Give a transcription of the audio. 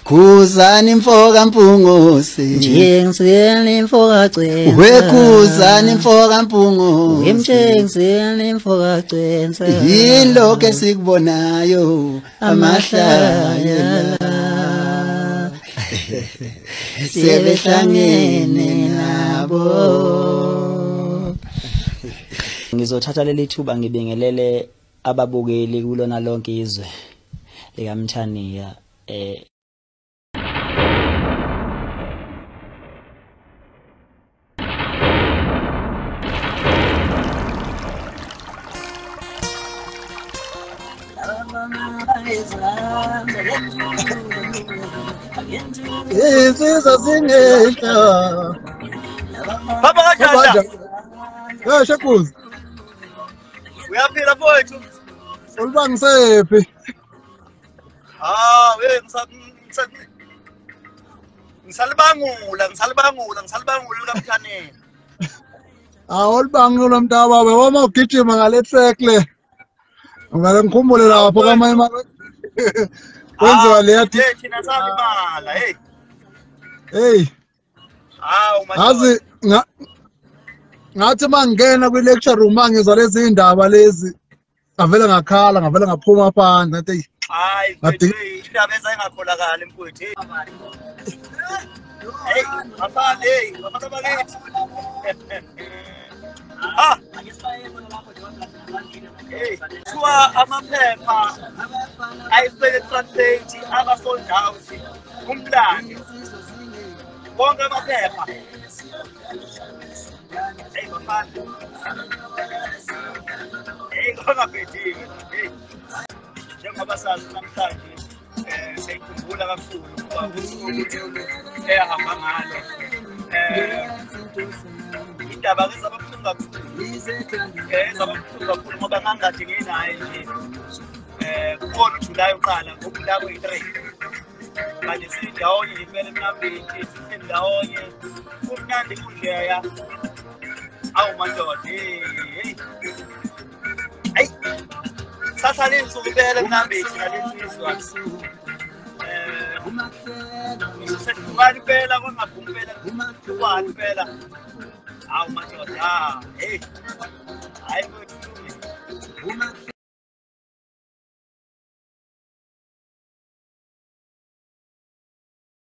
Khuzani mfoka Mpungose, Mtshengiseni mfoka Gcwensa, wekhuzani mfoka Mpungose, Mtshengiseni mfoka Gcwensa, yilokho esikubonayo amahlaya sebehlangene nabo. Ngizothatha leli thuba ngibingelele ababukeli kulona lonke izwe likaMthaniya. Insizwa singehla. Baba kaJasha. Eh Shekuzi. Uyaphila mfowethu? Ulibangisephi? Ah, we ngisalibangula, ngisalibangula, ngisalibangula likaMthaniya. Ah, ulibangula mntababa, wama ugijima ngale track le. Ngale ngikhumbule lapho kwamanye kwenziwa leya thina salimala, hey. Hey. Hawu madoda. Ngathi mangena kwi lecture room mangizwa lezi indaba lezi ngavela ngakhala, ngavela ngaphuma phandle ngathi hayi mfethu, indaba ezayingakholakali mfowethu. Hey, bafana, hey, bafana bakithi. Ah. Hey, kuthiwa amaphepha ayifele translate aba sold out umlando. Bonke amaphepha. Hey bafana. Hey, ngongabhediwe. Hey. Njengoba sazi namhlanje seyikhumbula kakhulu ukuba usuku eyahamba ngalo. Indaba ke zababuhlungu kakhulu. Zababuhlungu kakhulu ngoba ngangikade nginaye nje. Kukhona uJuly uqala ngokula kwe-3. Manje sindawonye nje impela eMnambithi, sindawonye kumnandi kunjeya. Awu madoda, hey. Hey. Sahlala insuku impela eMnambithi nalensizwa. Ngisehlukana impela kwangaphumi impela kuhlukana impela. Awu madoda, hey. Hayi mfowethu.